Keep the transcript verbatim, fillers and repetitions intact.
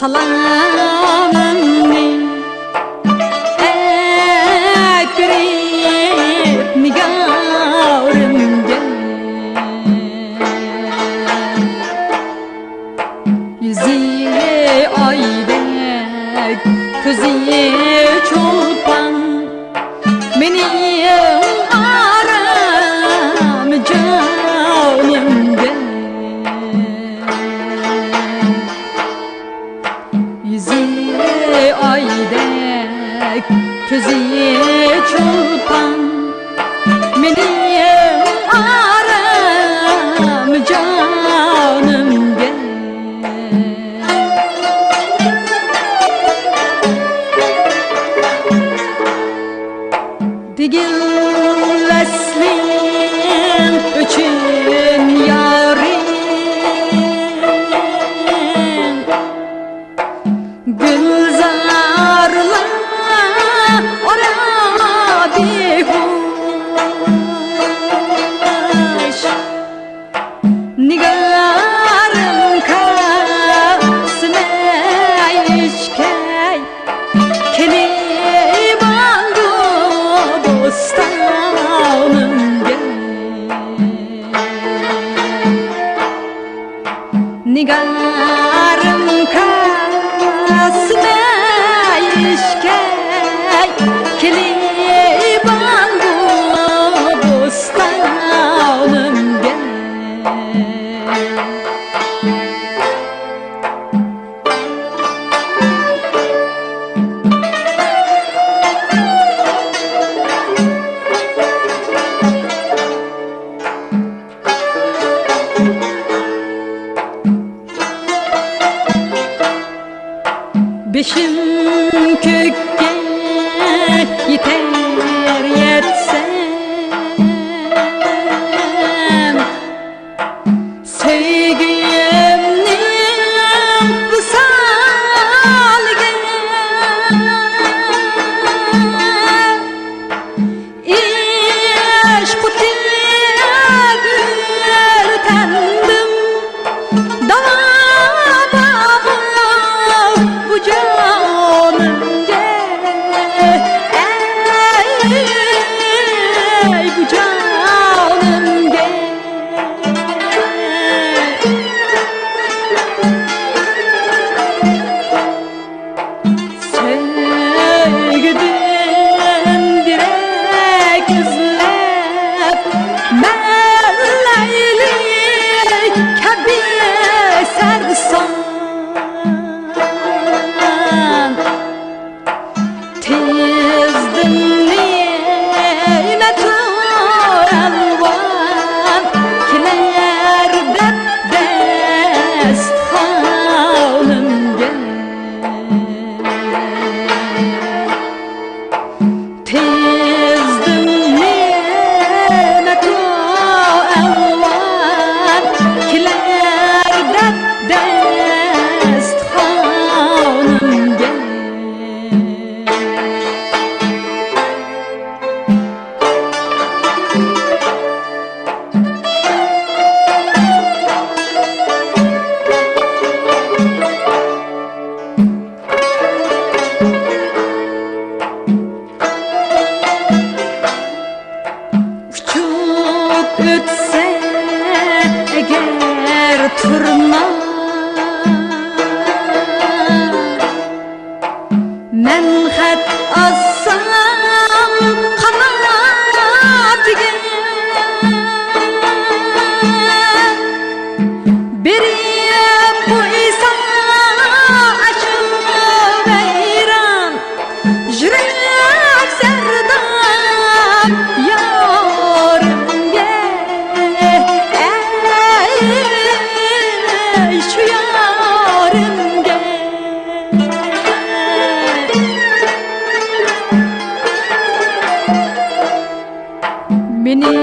سالامىمنى ئەكىرىپ نىگارىمگە. يۈزى ئايدەك، كۆزى چولپان، مېنىڭ ئارام جانىمدەك. يۈزى ئايدەك، كۆزى چولپان، مېنىڭ ئارام جانىمدەك. دېگىن ۋەسلىڭ ئۈچۈن يارىم، گۈلزارلار ئورا بىھوش. نىگارىم قاسىمەي ئىشكەي، كېلىمەن بۇ بوستانىمگە. نىگارىم قاسىمەي ئىشكەي، كېلىمەن بۇ بوستانىمگە. بېشىم كۆككە يېتەر يەتسەم، سۆيگۈمنىڭ ۋىسالىگە. ئىشق ئوتىغا ئۆرتەندىم، داۋا بابۇ بۇ جانىمگە، ئەي، بۇ جانىمگە. سۆيگۈدىن دېرەك ئىزلەپ، مەن لەيلى كەبى سەرسان. تېزدىن نېمەتۇ ئەلۋان كېلەر دەپ دەستىخانىمگە. تېزدىن نېمەتۇ ئەلۋان كېلەر دەپ دەستىخانىمگە. ئۇچۇپ ئۆتسە ئەگەر تۇرنا، مەن خەت ئازسام قاناتىگە، بېرىپ قويسا ئاشۇ ۋەيران يۈرەك سەردار يارىمگە، ئەي، شۇ يارىمگە. مېنى